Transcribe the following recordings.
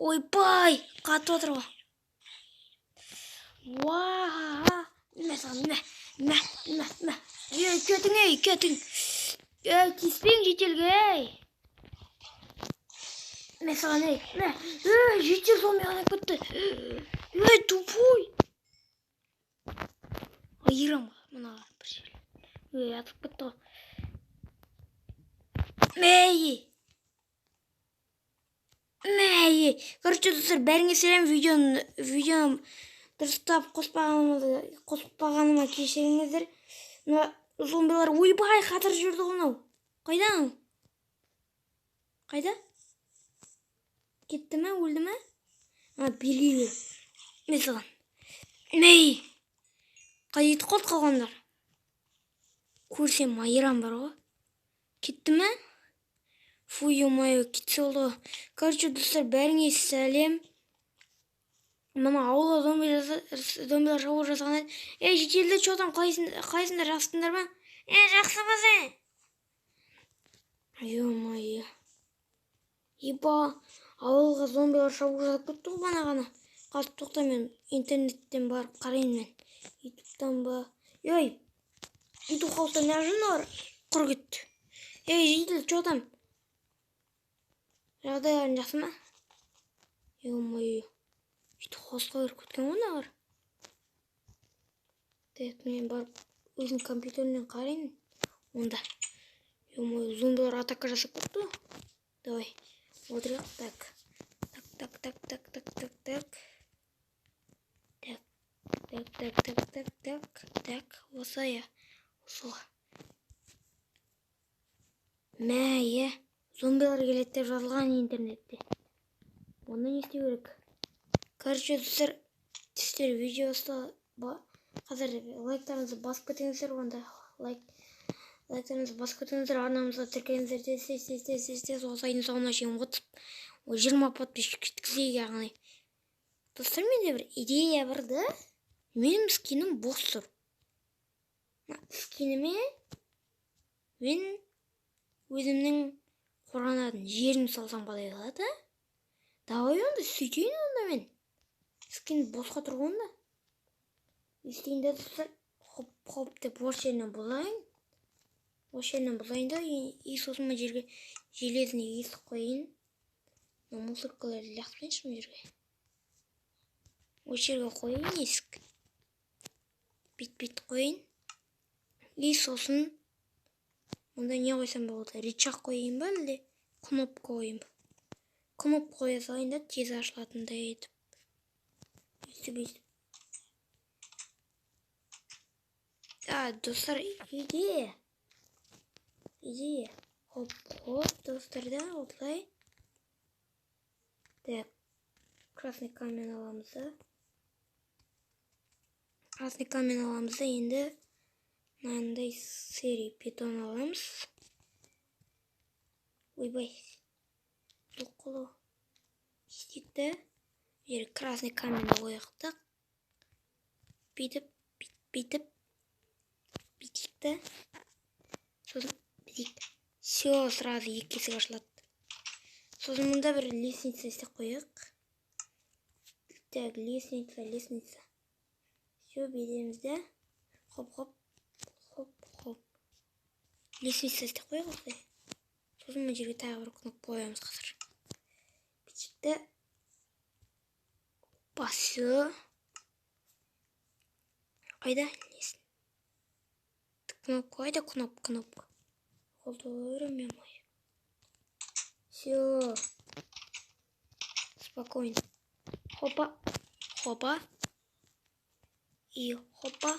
Ойбай, қатып жатыр ғой. Уа, мә саған, мә, мә, мә, мә. Ей, кетің, ей, кетің. Ей, тиіспең жителге, ей. Мә саған, ей, мә. Ей, житель зомби айналып кетті. Ей, тупой. Айырам мынаға бір жер. Ей, атып кетті ғой. Мә, мә. Короче, достар, бәріңе сәлем. Видеоны дұрыстап қоспағаныма кешіріңіздер. Мына зомбилар, ойбай, қатырып жіберді ғой мынау. Қайда анау? Қайда? Кетті ме, өлді ме? А, белгілі. Мен саған. Мей. Қайда кетіп қалды қалғандар? Көрсем айран бар ғой. Кетті ме? Фу, ё-моё, кетсе болды ғой. Короче, достар, бәріңе сәлем. Мына ауылға зомбилар шабуыл жасаған еді. Ей, жителдер, че там, қалайсыңдар, жақсысыңдар ма? Е, жақсымыз, е. Ё-моё. Еба, ауылға зомбилар шабуыл жасап кетті ғой бана ғана. Қазір, тоқта, мен интернеттен барып қарайын мен. Ютубтан ба? Ей, Ютуб хаустан не жүр мыналар? Құр кетті. Ей, житель, че там? Жағдайларың жақсы ма? Ё-моё. Ютуб хаусқа кіріп кеткен ғой мыналар. Так, мен барып өзім компьютерімнен қарайын. Онда. Ё-моё, зомбилар атака жасап кетті ғой. Давай, отырайық. Так. Так, так, так, так, так, так, так. Так, так, так, так, так, так, так. Осы, иә. Осы. Мә, иә. Зомбилар келеді деп жазылған интернетте. Онда не істеу керек? Короче, достар, сіздер видеосы қазір лайктарыңызды басып кетіңіздер, онда лайктарыңызды басып кетіңіздер, арнамызға тіркеліңіздер, тез, тез, тез, тез, тез, тез, осы айдың соңына шейін 30, 20 подписчик жеткізейік, яғни. Достар, менде бір идея бар да. Менің скинім бос тұр. Мына скиніме мен өзімнің қорғанатын жерім салсам қалай болады, а? Давай онда сөйтейін, онда мен. Скин босқа тұр ғой онда. Өйстейін да, достар, хоп, хоп деп осы жерінен бұзайын. Осы жерінен бұзайын да, и сосын мына жерге железный есік қояйын. Мына мусоркаларды лақтырайыншы мына жерге. Осы жерге қояйын есік. Бит-бит қояйын. И сосын мұнда не қойсам болады? Рычаг қояйын ба, әлде кнопка қояйын ба? Кнопка қоя салайын да, тез ашылатындай етіп. Өйстіп, өйстіп. А, достар, идея. Идея. Хоп, хоп, достар, да, осылай. Так, красный камень аламыз да. Красный камень аламыз да, енді мынандай серый бетон аламыз. Ойбай, жоқ қой. Істейік та, жерге красный камень қояйық та. Бүйтіп, бүйтіп, бүйтейік та. Сосын бүйтейік. Все, сразу екі есік ашылады. Сосын мұнда бір лестница істеп қояйық. Так, лестница, лестница. Все, бүйтеміз да. Хоп, хоп, хоп, хоп. Лестница істеп қояйық осылай. Сосын мына жерге тағы бір кнопка қоямыз қазір. Бүйтейік та. Опа, все. Қайда? Кнопка қайда? Кнопка, кнопка. Қолды мен мой. Все. Спокойно. Хопа, хопа. И хопа,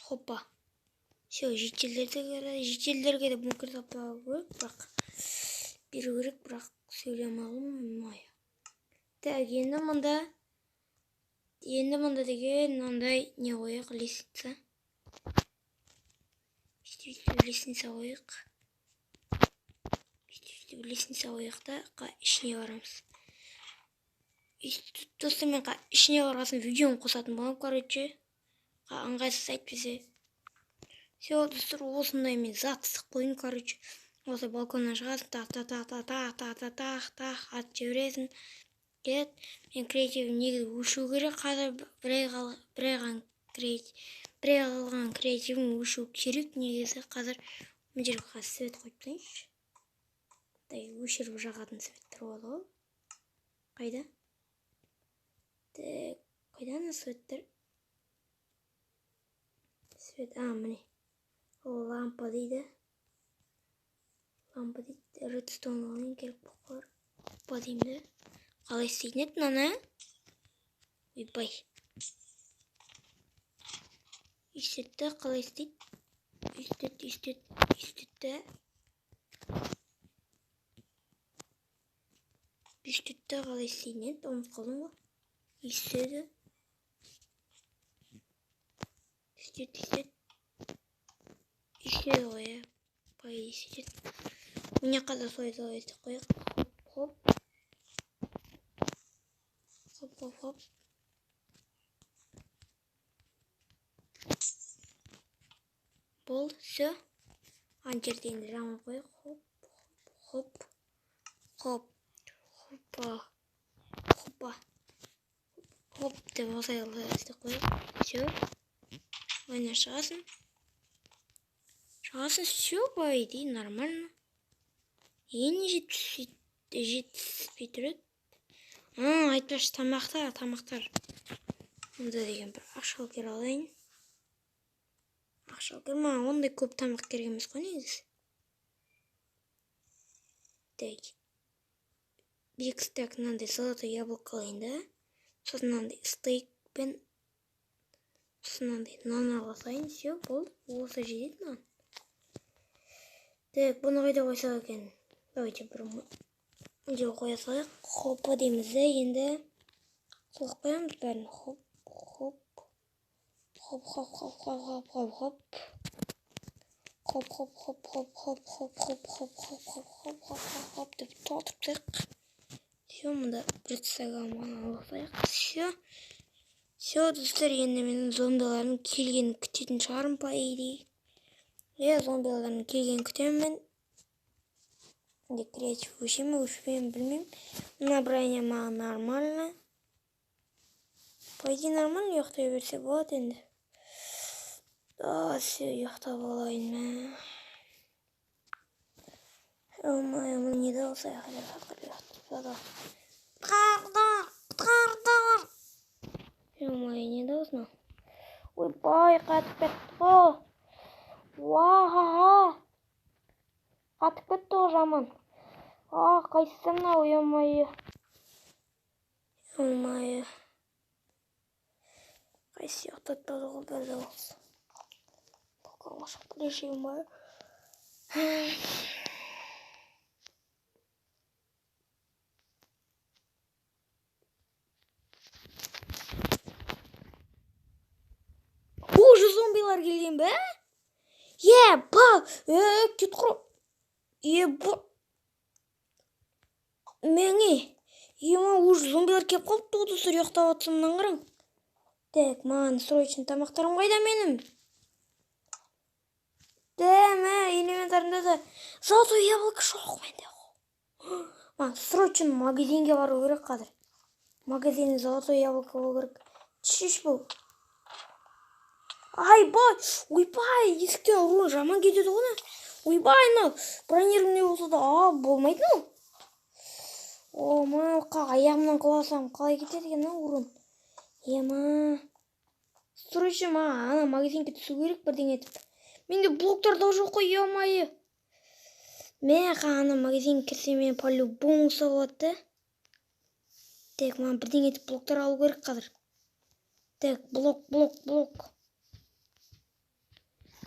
хопа. Все, жителдерге де бункер таппау керек, бірақ беру керек, бірақ сөйлей алмай. Так, енді мында деген мынандай не қояйық, лестница. Сөйтіп лестница қояйық. Сөйтіп лестница қояйық та, ішіне барамыз. Өйстіп, достар, мен ішіне барған соң видеоны қосатын боламын, короче. Ыңғайсыз әйтпесе. Все, достар, осындай мен зат істеп қойдым, короче. Осы балконнан шығасың, тақ, тақ, тақ, тақ, тақ, тақ, тақ, тақ, тақ, атып жібересің. Келеді. Мен креативім негізі өшу керек. Қазір бір ай қалған креативім өшу керек негізі. Қазір мына жерге қазір свет қойып тастайыншы. Дай өшіріп жағатын светтер болады ғой. Қайда? Так, қайда ана светтер? Свет, міне. Лампа дейді. Лампа дейді. Редстоун алайын, керек болып қалар. Опа деймін де. Қалай істейтін еді мынаны? Ойбай. Істетті, қалай істейді? Істет, істет, істетті. Істетті, қалай істейтін еді? Ұмытып қалдым ғой. Істеді. Істет, істет. Істеді ғой, иә. По идее істетеді. Міне қазір солай солай істеп қояйық. Хоп, хоп. Хоп, хоп, хоп. Болды, все. Ана жерде енді жаман қояйық. Хоп, хоп, хоп, хопа, хопа, хоп деп осылай істеп қояйық. Все. Ойнап шығасың. Шығасың, все, по идее, нормально. Енді жетіспей тұрады. Айтпашы, тамақтар, тамақтар. Онда деген бір ақшалкер алайын. Ақшалкер, маған ондай көп тамақ керек емес қой негізі. Так. 2 стак мынандай золотой яблоко алайын да. Сосын мынандай стейк пен сосын мынандай нан ала салайын. Все, болды. Осы жетеді маған. Так, бұны қайда қойсақ екен? Давайте бір мына жерге қоя салайық. Хопа дейміз де, енді қойып қоямыз бәрін. Хоп, хоп. Хоп, хоп, хоп, хоп, хоп, хоп, хоп. Хоп, хоп, хоп, хоп, хоп, хоп, хоп, хоп, хоп, хоп, хоп, хоп, хоп, хоп деп толтырып тастайық. Все, мында бір стакан алып алайық. Все. Все, достар, енді менің зомбиларым келгенін күтетін шығармын, по идее. Иә, зомбилардың келгенін күтемін мен. Енді креатив өше ме, өшпей ме білмеймін. Мына броня маған нормально. По идее нормально, ұйықтай берсе болады енді. Все, ұйықтап алайын мә. Ой, мына не де болса, құтқарыңдар, құтқарыңдар. Ой, не де болсын. Ойбай, қатып кетті ғой. Уа-ха-ха. Қатып кетті ғой жаман. Қайсысы мынау, ё-моё. Ё-моё. Қайсысы ұйықтатпады ғой бір де болсын. Балконға шығып келе ё-моё. Уже зомбилар келген бе? Е, ба, кет құр. Е, ба. Меңе. Ема, уже зомбилар келіп қалыпты ғой, достар, ұйықтап жатсам мынаны қараң. Так, маған срочно тамақтарым қайда менің? Да, мә, элементарында да золотой яблоко жоқ менде. Маған срочно магазинге бару керек қазір. Магазинде золотой яблоко болу керек. Түшіш бұл. Айбай, ойбай, есіктен ұру жаман кетеді ғой мына. Ойбай, мынау бронированный болса да, болмайды мынау. О, мынау аяғымнан құласам қалай кетеді екен мынау урон. Ема. Срочно маған ана магазинге түсу керек бірдеңе етіп. Менде блоктар да жоқ қой, ё-моё. Мен ана магазинге кірсем мен по-любому ұстап алады да. Так, маған бірдеңе етіп блоктар алу керек қазір. Так, блок, блок, блок.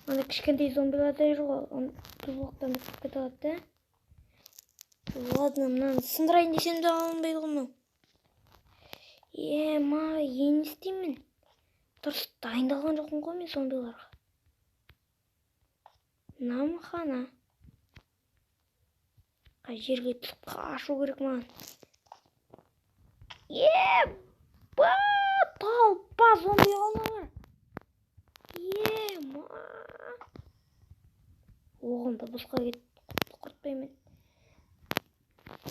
Ана кішкентай зомбилар да жүр ғой, оны блоктан өтіп кете алады да. Ладно, мынаны сындырайын десем де алынбайды ғой мынау. Ема, енді не істеймін? Дұрыс дайындалған жоқпын ғой мен зомбиларға. Нам хана. Қай жерге түсіп қашу керек маған? Еба, толпа зомби аналар. Ема. Оғым да босқа кетіп құртпаймын.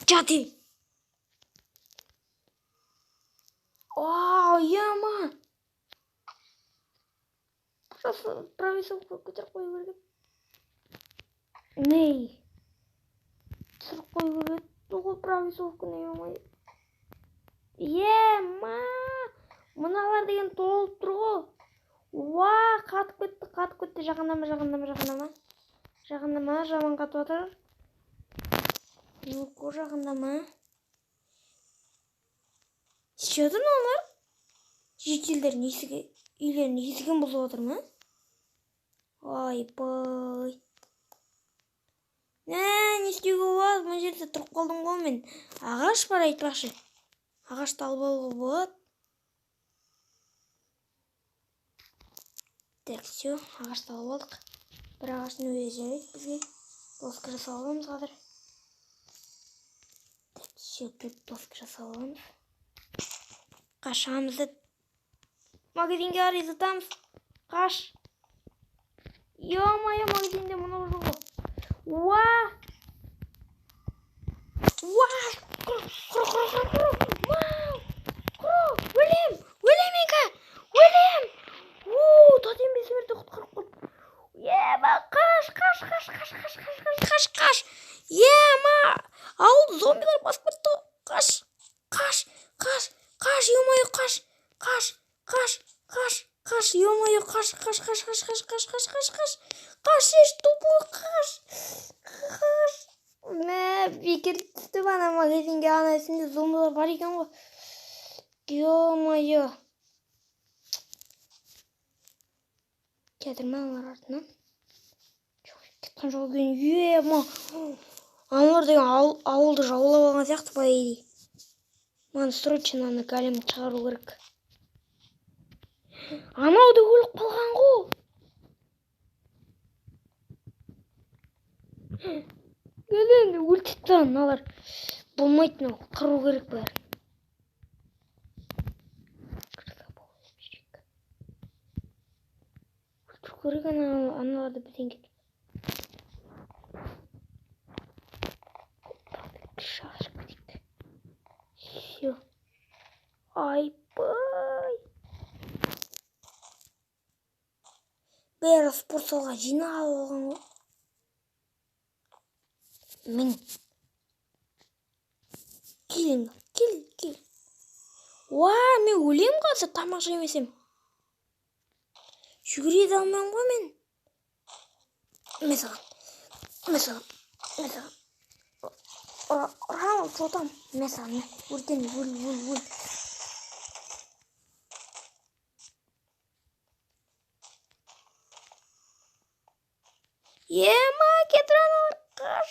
Жат ей. Промысловка көтеріп қою керек. Ней? Түсіріп қою керек еді ғой промысловканы, ё-моё. Е-ма! Мыналар деген толып тұр ғой. Уа, қатып кетті, қатып кетті. Жақындама, жақындама, жақындама. Жақындама, жаман қатып жатыр. Ну-ка, жақындама. Не істеп жатыр мыналар? Жительдердің есігі, үйлерінің есігін бұзып отыр ма? Ойбай. Мә, не істеуге болады? Мына жерде тұрып қалдым ғой мен. Ағаш бар айтпақшы. Ағашты алып алуға болады. Так, все, ағашты алып алдық. Бір ағаштың өзі жарайды бізге. Доска жасап аламыз қазір. Так, все, тут доска жасап аламыз. Қашамыз да магазинге қарай зытамыз. Қаш. Ё-моё, магазинде мынау жоқ ғой. Уа! Уа! Құр, құр, құр, құр, құр. Мау! Құр! Өлем! Өлем мен! Өлем! У, тотем бесмерді құтқарып қалды. Ема, қаш, қаш, қаш, қаш, қаш, қаш, қаш, қаш, қаш. Ема, ауыл зомбилар басып кетті ғой. Қаш, қаш, қаш, қаш, ё-моё, қаш, қаш, қаш, қаш, қаш, ё-моё, қаш, қаш, қаш, қаш, қаш, қаш, қаш, қаш, қаш, қаш, еш, тупой, қаш, қаш. Мә, бекер түстім ана магазинге, ана ішінде зомбилар бар екен ғой. Ё-моё. Келатыр ма аналар артынан? Жоқ, кеткен жоқ екен. Ема, аналар деген ауылды жаулап алған сияқты, по идее. Маған срочно ана големді шығару керек. Анау да өліп қалған ғой. Големді өлтіріп тастаған мыналар. Болмайды мынау, қыру керек бәрін. Өлтіру керек аналарды бірден кетіп. Шашып кетейік. Все. Айбай. Бәрі спорт залға жиналып алған ғой. Мін. Кел, кел, кел. Уа, мен өлем қазір тамақ жемесем. Жүгіре де алмаймын ғой мен. Мен саған, мен саған, мен саған. Ұрамын, жотам. Мен саған, мен. Өртен, өл, өл, өл. Ема, кетір аналар, қаш.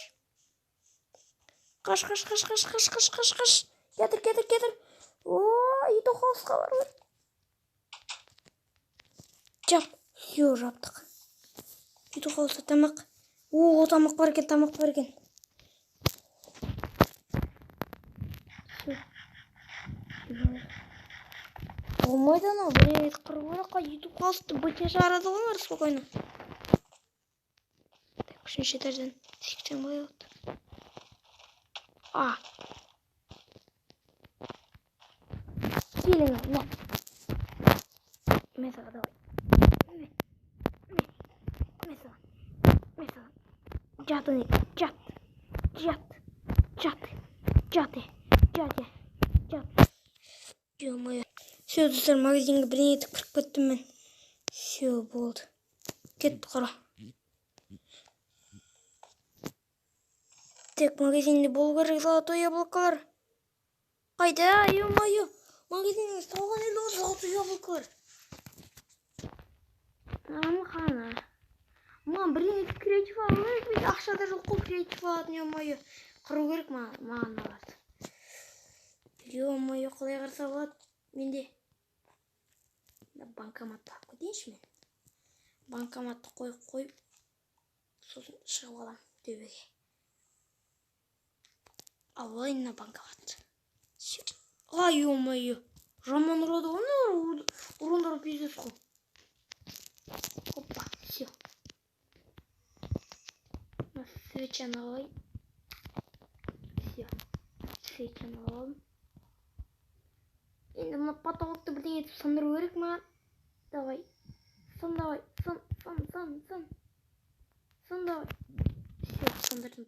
Қаш, қаш, қаш, қаш, қаш, қаш, қаш, қаш. Кетір, кетір, кетір. О, ит оқасқа бар ғой. Жап, все, жаптық. Ит оқасы тамақ. О, тамақ бар екен, тамақ бар екен. Болмайды анау, бір рет қырып керек қой. Ютуб қалысты бөтен шығарады ғой олар спокойно. Так, үшінші этаждан секірсем қалай болады? А. Келің, мә. Мә саған, давай. Мә. Мә. Мә саған. Мә саған. Жат, міне, жат. Жат. Жат. Жат. Жат. Жат. Ё-моё. Все, достар, магазинге бірдеңе етіп кіріп кеттім мен. Все, болды. Кетті қара. Тек магазинде болу керек золотой яблоколар. Қайда, ё-моё. Магазинге салған еді ғой золотой яблоколар. Қана. Маған бірдеңе етіп креатив алу керек, менде ақша да жоқ қой креатив алатын, ё-моё. Қыру керек маған аларды. Ё-моё, қалай қараса болады менде. Банкоматты алып кетейінші мен. Банкоматты қойып қойып, сосын шығып аламын төбеге. Алып алайын мына банкоматты. Всё. Ай, ё-моё. Жаман ұрады ғой мыналар, ұрындар пиздец қой. Опа, всё. Мына свечаны алайын. Всё. Свечаны алып алдым. Енді мына потолокты бірдеңе етіп сындыру керек маған. Давай. Сын давай, сын, сын, сын, сын. Сын давай. Все, сындырдым.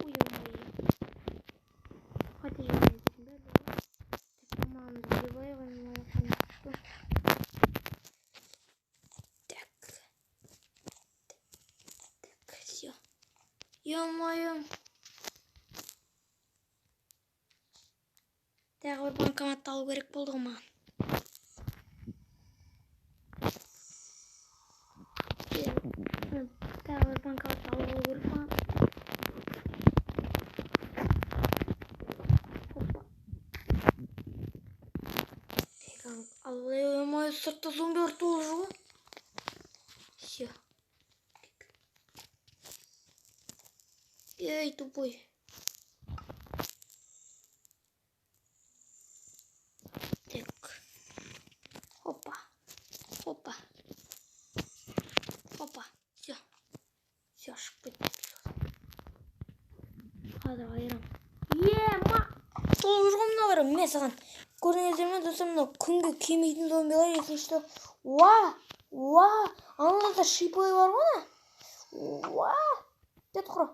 Ой, ой. Қате жібермей. Тамағымды жеп алайық енді. Так. Так, все. Ё-моё. Тағы бір банкоматты алу керек болды ғой маған. Тағы бір банкоматты алу керек маған. Опа. Ё-моё, сыртта зомбилар толып жүр ғой. Все. Эй, тупой. Так. Опа. Опа. Опа. Все. Все, шығып кетті. Қазір айырам. Ема! Толып жүр ғой мыналар. Мә саған. Көрдіңіздер ме, достар, мынау күнге күймейтін зомбилар, если что. Уа! Уа! Аналарда шипы бар ғой ана. Уа! Кет құры.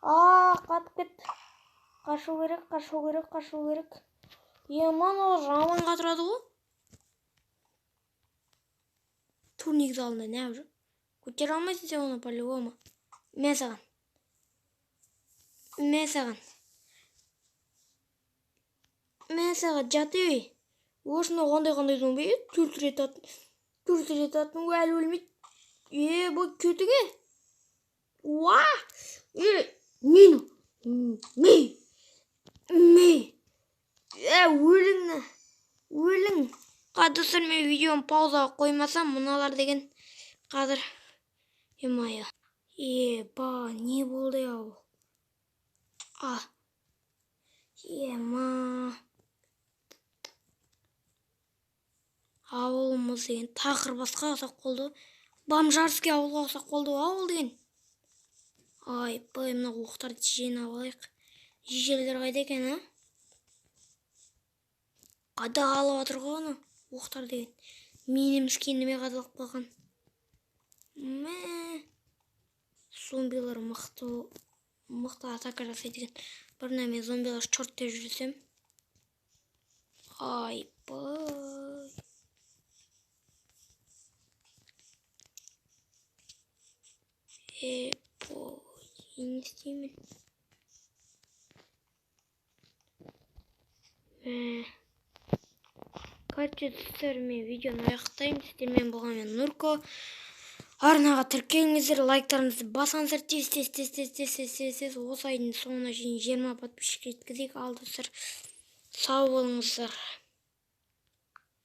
А, қатып кетті. Қашу керек, қашу керек, қашу керек. Ема, мыналар жаман қатырады ғой. Турник залында не жүр? Көтере алмайсың сен оны по-любому. Мә саған. Мә саған. Мә саған, жат ей. Осыны қандай-қандай зомби? Төрт рет атын. Төрт рет атын, әлі өлмейді. Е, бұл кетіге. Уа! Е, нені? Ми! Ми! Е, өлің. Өлің. Достар, мен видеоны паузаға қоймасам, мыналар деген қазір. Е-мая. Е, ба, не болды ау? А. Ема. Ауылымыз деген тақыр басқа ұқсап қалды. Бомжарский ауылға ұқсап қалды ауыл деген. Айбай, мына оқтарды жинап алайық. Жежелдер қайда екен, а? Қада алып жатыр ғой аны оқтар деген. Менің скиніме қадалып қалған. Мә. Зомбилар мықты атака жасайды екен. Бұрын мен зомбилар черт деп жүрсем. Айбай. Ой, не істеймін? Мә. Короче, достар, мен видеоны аяқтаймын. Сіздермен болған мен Нурко. Арнаға тіркеліңіздер, лайктарыңызды басыңыздар. Тез, тез, тез, тез, тез, тез, тез, тез. Осы айдың соңына шейін 20 подписчик жеткізейік. Ал, достар, сау болыңыздар.